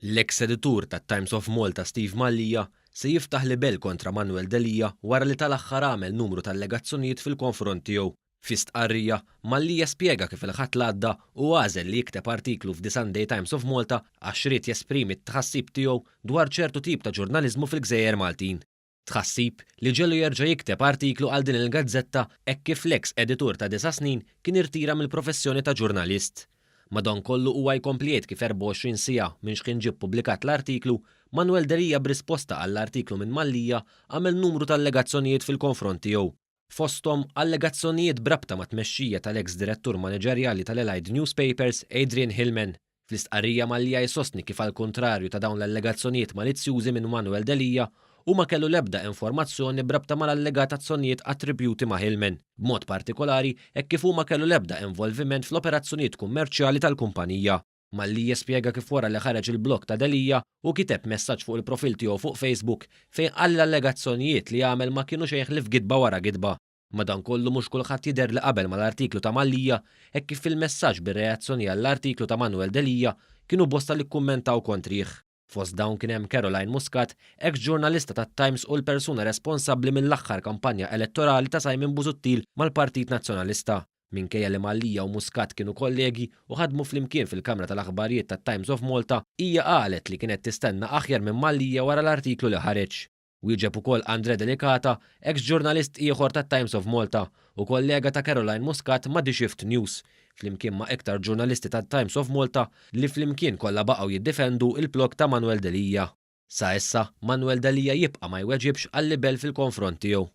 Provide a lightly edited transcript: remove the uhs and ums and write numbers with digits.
L-eks editur tat-Times of Malta Steve Mallia se jiftaħ libell kontra Manuel Delia wara li tal-aħħar għamel numru ta' allegazzjonijiet fil-konfront tiegħu. Fi stqarrija, Mallia spjega kif il-Ħadd li għadda hu għażel li jikteb artiklu f'The Sunday Times of Malta għax ried jesprimi t-tħassib tiegħu dwar ċertu tip ta' ġurnaliżmu fil-gżejjer Maltin. Tħassib li ġelu jerġa' jikteb artiklu għal din il-gazzetta hekk kif l-eks editur ta' disa' snin kien irtira mill-professjoni ta' ġurnalist. Madankollu huwa jkompli jgħid kif 24 siegħa minn x'kien ġie ppubblikat l-artiklu, Manuel Delia b'risposta għall-artiklu minn Mallia għamel numru ta' allegazzjonijiet fil-konfront tiegħu. Fosthom allegazzjonijiet b'rabta mat-tmexxija tal-eks direttur maniġerjali tal-Allied Newspapers Adrian Hillman. Fl-istqarrija Mallia jsostni kif għall-kuntrarju ta' dawn l-allegazzjonijiet malizzjużi minn Manuel Delia, hu ma kellu l-ebda informazzjoni b'rabta mal-allegat azzjonijiet attribjuti ma' Hillman, b'mod partikolari hekk kif hu ma kellu l-ebda involviment fl-operazzjonijiet kummerċjali tal-kumpanija. Mallia spjega kif wara li ħareġ il-blog ta' Delia, hu kiteb messaġġ fuq il-profil tiegħu fuq Facebook fejn qal li l-allegazzjonijiet li għamel ma kienu xejn ħlief gidba wara gidba. Madankollu mhux kulħadd jidher li qabel mal-artiklu ta' Mallia hekk kif fil-messaġġ bir-reazzjoni għall-artiklu ta' Manuel Delia kienu bosta li kkummentaw kontrih. Fost dawn kien hemm Caroline Muscat, eks ġurnalista tat-Times u l-persuna responsabbli mill-aħħar kampanja elettorali ta' Simon Busuttil mal-Partit Nazzjonalista. Minkejja li Mallia u Muscat kienu kollegi u ħadmu flimkien fil-Kamra tal-Aħbarijiet tat-Times of Malta, hija qalet li kienet tistenna aħjar minn Mallia wara l-artiklu li ħareġ. Wieġeb ukoll Andre Delicata, eks ġurnalist ieħor tat-Times of Malta u kollega ta' Caroline Muscat ma' The Shift News, flimkien ma' iktar ġurnalisti tat-Times of Malta li flimkien kollha baqgħu jiddefendu il-blog ta' Manuel Delia. Sa issa, Manuel Delia jibqa' ma jweġibx għal-libell fil-konfront tiegħu.